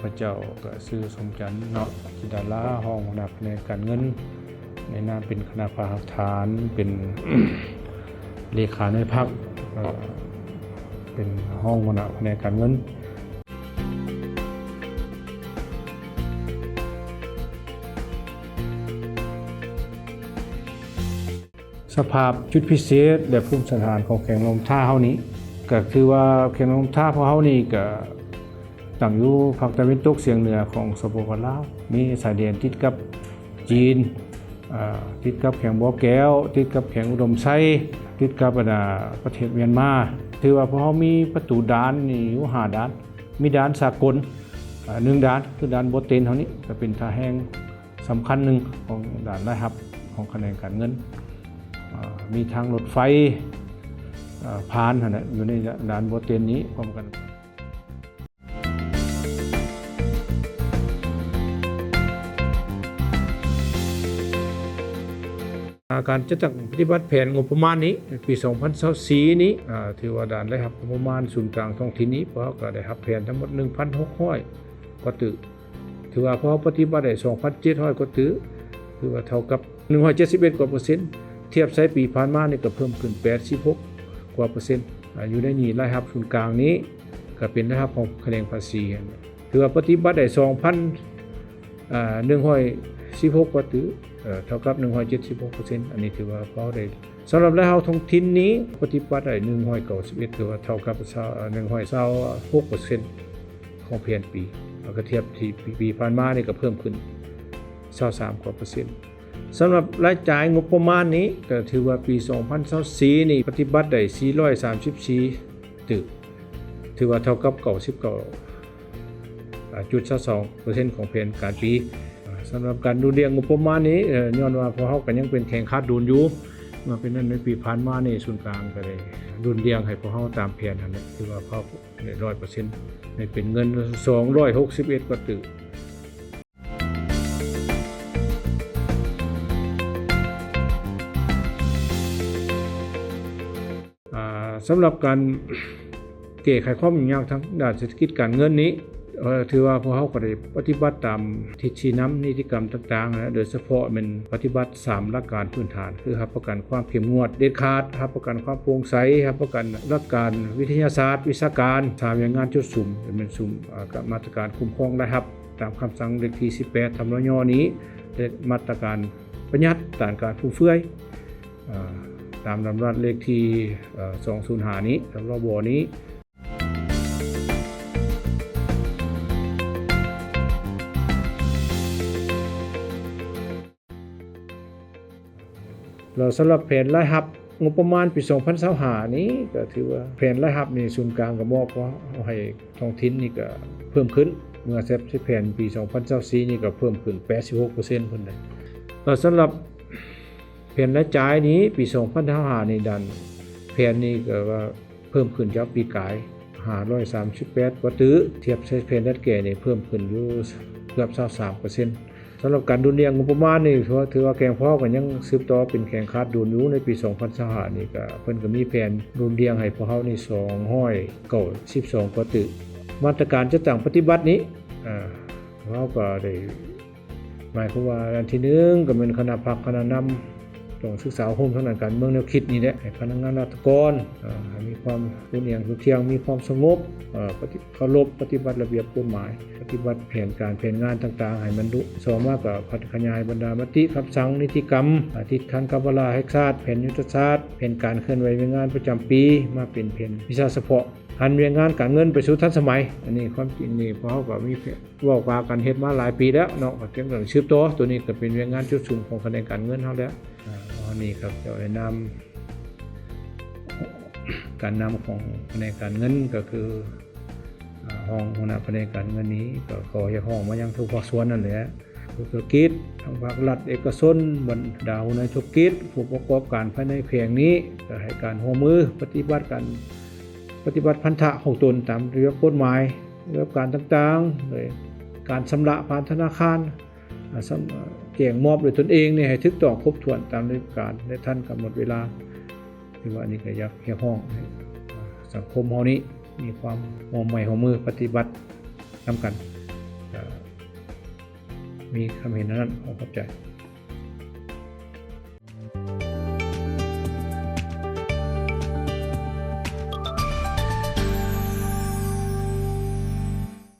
ຂ້າພະເຈົ້າກະຊື່ ສົມຈັນ ເນາະ ຈິດາລາ ຮອງຫົວໜ້າພະແນກການເງິນ ໃນນາມເປັນຄະນະພາກຮາກຖານ ເປັນເລຂາໜ່ວຍພັກ ເອີ ເປັນຮອງຫົວໜ້າພະແນກການເງິນ. ສະພາບຈຸດພິເສດ ແລະ ພູມສະຖານຂອງແຂວງຫຼວງນ້ຳທາເຮົານີ້ ກະຖືວ່າແຂວງຫຼວງນ້ຳທາພວກເຮົານີ້ກະຕັ້ງຢູ່ພາກຕາເວັນຕົກສຽງເໜືອຂອງ ສປປ ລາວ, ມີຊາຍແດນຕິດກັບຈີນ, ເອີ ຕິດກັບແຂວງບໍ່ແກ້ວ, ຕິດກັບແຂວງອຸດົມໄຊ, ຕິດກັບ ອັນນ່າ ປະເທດມຽນມາ. ຖືວ່າພວກເຮົາມີປະຕູດ່ານນີ້ຢູ່ຫ້າດ່ານ, ມີດ່ານສາກົນ ເອີ ໜຶ່ງດ່ານ ຄືດ່ານບໍ່ເຕັນເຮົານີ້ ກະເປັນທ່າແຮງ ສຳຄັນໜຶ່ງຂອງດ່ານລາຍຮັບຂອງຂະແໜງການເງິນ. ເອີ ມີທາງລົດໄຟ ເອີ ຜ່ານຫັ້ນແຫຼະ ຢູ່ໃນດ່ານບໍ່ເຕັນນີ້ພ້ອມກັນ. ອາ ການຈັດຕັ້ງປະຕິບັດແຜນງົບປະມານນີ້ ໃນປີສອງພັນຊາວສີ່ນີ້ ອາ ຖືວ່າດ່ານລາຍຮັບງົບປະມານສູນກາງທ້ອງຖິ່ນນີ້ ພວກເຮົາກະໄດ້ຮັບແຜນທັງໝົດໜຶ່ງພັນຫົກຮ້ອຍກວ່າຕື້. ຖືວ່າພວກເຮົາປະຕິບັດໄດ້ສອງພັນເຈັດຮ້ອຍກວ່າຕື້ ຖືວ່າເທົ່າກັບໜຶ່ງຮ້ອຍເຈັດສິບເອັດກວ່າເປີເຊັນ. ທຽບໃສ່ປີຜ່ານມານີ້ກະເພີ່ມຂຶ້ນແປດສິບຫົກກວ່າເປີເຊັນ. ອາ ຢູ່ໃນນີ້ລາຍຮັບສູນກາງນີ້ກະເປັນລາຍຮັບຂອງຂະແໜງພາສີ. ຖືວ່າປະຕິບັດໄດ້ສອງພັນ ອາ ໜຶ່ງຮ້ອຍສິບຫົກກວ່າຕື້ ເອີ ເທົ່າກັບໜຶ່ງຮ້ອຍເຈັດສິບຫົກເປີເຊັນ. ອັນນີ້ຖືວ່າພວກເຮົາໄດ້ ສຳລັບລາຍຮັບທ້ອງຖິ່ນນີ້ປະຕິບັດໄດ້ໜຶ່ງຮ້ອຍເກົ້າສິບເອັດ ຖືວ່າເທົ່າກັບຊາວ ໜຶ່ງຮ້ອຍຊາວຫົກເປີເຊັນຂອງແຜນປີ ແລ້ວກະທຽບທີ່ປີ ປີຜ່ານມານີ້ກະເພີ່ມຂຶ້ນຊາວສາມກວ່າເປີເຊັນ. ສຳລັບລາຍຈ່າຍງົບປະມານນີ້ ກະຖືວ່າປີສອງພັນຊາວສີ່ນີ້ປະຕິບັດໄດ້ສີ່ຮ້ອຍສາມສິບສີ່ຕື້ ຖືວ່າເທົ່າກັບເກົ້າສິບເກົ້າຈຸດຊາວສອງເປີເຊັນຂອງແຜນການປີ. ອາ ສຳລັບການດຸນດ່ຽງງົບປະມານນີ້ ເອີ ຍ້ອນວ່າພວກເຮົາກະຍັງເປັນແຂງຂາດດຸນຢູ່ ມາເປັນນັ້ນໃນປີຜ່ານມານີ້ສູນກາງກະໄດ້ດຸນດ່ຽງໃຫ້ພວກເຮົາຕາມແຜນຫັ້ນແຫຼະ ຖືວ່າພວກເຮົາໄດ້ຮ້ອຍເປີເຊັນ ໃຫ້ເປັນເງິນສອງຮ້ອຍຫົກສິບເອັດກວ່າຕື້. ອາ ສຳລັບການແກ້ໄຂຄວາມຫຍຸ້ງຍາກທາງດ້ານເສດຖະກິດການເງິນນີ້ ເອີ ຖືວ່າພວກເຮົາກະໄດ້ປະຕິບັດຕາມທິດຊີ້ນຳນິຕິກຳຕ່າງໆ ໂດຍສະເພາະແມ່ນປະຕິບັດສາມຫຼັກການພື້ນຖານ ຄືຮັບປະກັນຄວາມເຂັ້ມງວດເດັດຂາດ, ຮັບປະກັນຄວາມໂປ່ງໃສ, ຮັບປະກັນຫຼັກການວິທະຍາສາດວິຊາການ. ສາມ ວຽກງານຈຸດສຸມ ແມ່ນສຸມ ອາ ມາດຕະການຄຸ້ມຄອງລາຍຮັບ ຕາມຄຳສັ່ງເລກທີສິບແປດ ທຳລະຍ ນີ້ ແລະ ມາດຕະການປະຢັດຕ້ານການຟຸມເຟືອຍ ເອີ ຕາມດຳລັດເລກທີ ເອີ ສອງສູນຫ້ານີ້ ທຳລະ ນີ້. ແລ້ວສຳລັບແຜນລາຍຮັບງົບປະມານປີສອງພັນຊາວຫ້ານີ້ ກະຖືວ່າແຜນລາຍຮັບນີ້ສູນກາງກະມອບໃຫ້ທ້ອງຖິ່ນນີ້ກະເພີ່ມຂຶ້ນ ເມື່ອທຽບໃສ່ແຜນປີສອງພັນຊາວສີ່ນີ້ກະເພີ່ມຂຶ້ນແປດສິບຫົກເປີເຊັນພຸ້ນແຫຼະ. ແລ້ວສຳລັບແຜນລາຍຈ່າຍນີ້ ປີສອງພັນຊາວຫ້ານີ້ ດ່ານແຜນນີ້ກະວ່າ ເພີ່ມຂຶ້ນຈາກປີກາຍຫ້າຮ້ອຍສາມສິບແປດກວ່າຕື້ ທຽບໃສ່ແຜນດັດແກ້ນີ້ເພີ່ມຂຶ້ນຢູ່ເກືອບຊາວສາມເປີເຊັນ. ສຳລັບການດຸນດ່ຽງງົບປະມານນີ້ ຖືວ່າ ຖືວ່າແຂວງພວກເຮົາກະຍັງສືບຕໍ່ເປັນແຂວງຂາດດຸນຢູ່. ໃນປີສອງພັນຊາວຫ້ານີ້ກະ ເພິ່ນກະມີແຜນດຸນດ່ຽງໃຫ້ພວກເຮົານີ້ສອງຮ້ອຍເກົ້າສິບສອງກວ່າຕື້. ມາດຕະການຈັດຕັ້ງປະຕິບັດນີ້ ອາ ພວກເຮົາກະໄດ້ ໝາຍຄວາມວ່າອັນທີໜຶ່ງກະແມ່ນຄະນະພັກຄະນະນຳ ຕ້ອງສຶກສາອົບຮົມທາງດ້ານການເມືອງແນວຄິດນີ້ແຫຼະ ໃຫ້ພະນັກງານລັດຖະກອນ ເອີ ໃຫ້ມີຄວາມອຸ່ນອຽງສຸດທ່ຽງ ມີຄວາມສະຫງົບ ເອີ ປະຕິ ເຄົາລົບປະຕິບັດລະບຽບກົດໝາຍ ປະຕິບັດແຜນການແຜນງານຕ່າງໆໃຫ້ມັນລຸ. ສອງມາກະພັດຂະຫຍາຍບັນດາມະຕິຄຳສັ່ງນິຕິກຳ ອາ ຕິດຂັດກັບວາລະແຫ່ງຊາດ ແຜນຍຸດທະສາດ ແຜນການເຄື່ອນໄຫວວຽກງານປະຈຳປີ ມາເປັນແຜນວິຊາສະເພາະ ຫັນວຽກງານການເງິນໄປສູ່ທັນສະໄໝ. ອັນນີ້ຄວາມຈິງນີ້ພວກເຮົາກະມີແຜນ ເວົ້າປາກັນເຮັດມາຫຼາຍປີແລ້ວເນາະ ກະຍັງຕ້ອງສືບຕໍ່. ໂຕນີ້ກະເປັນວຽກງານຈຸດສຸມຂອງຂະແໜງການເງິນເຮົາແລ້ວ. ອາ ອັນນີ້ກະເຈົ້າໃນນາມການນຳຂອງຂະແໜງການເງິນ ກະຄື ອາ ຮອງຫົວໜ້າຂະແໜງການເງິນນີ້ ກະຂໍຮຽກຮ້ອງມາຍັງທຸກພາກສ່ວນນັ້ນແຫຼະ ທຸກທຸລະກິດ ທັງພາກລັດເອກະຊົນ ບັນດາຫົວໜ້າທຸລະກິດ ຜູ້ປະກອບການພາຍໃນແຂວງນີ້ ກະໃຫ້ການຮ່ວມມືປະຕິບັດການ ປະຕິບັດພັນທະຂອງຕົນຕາມລະບຽບກົດໝາຍ ລະບຽບການຕ່າງໆ ໂດຍການຊຳລະຜ່ານທະນາຄານ ອາ ສຳ ແຈ້ງມອບດ້ວຍຕົນເອງນີ້ໃຫ້ຖືກຕ້ອງຄົບຖ້ວນຕາມລະບຽບການ ແລະ ທັນກຳນົດເວລາ. ຖືວ່າອັນນີ້ກະຢາກຮຽກຮ້ອງໃຫ້ ອາ ສັງຄົມເຮົານີ້ມີຄວາມຮ່ວມໄມ້ຮ່ວມມືປະຕິບັດນຳກັນ. ມີຄຳເຫັນເທົ່ານັ້ນ. ຂໍຂອບໃຈ.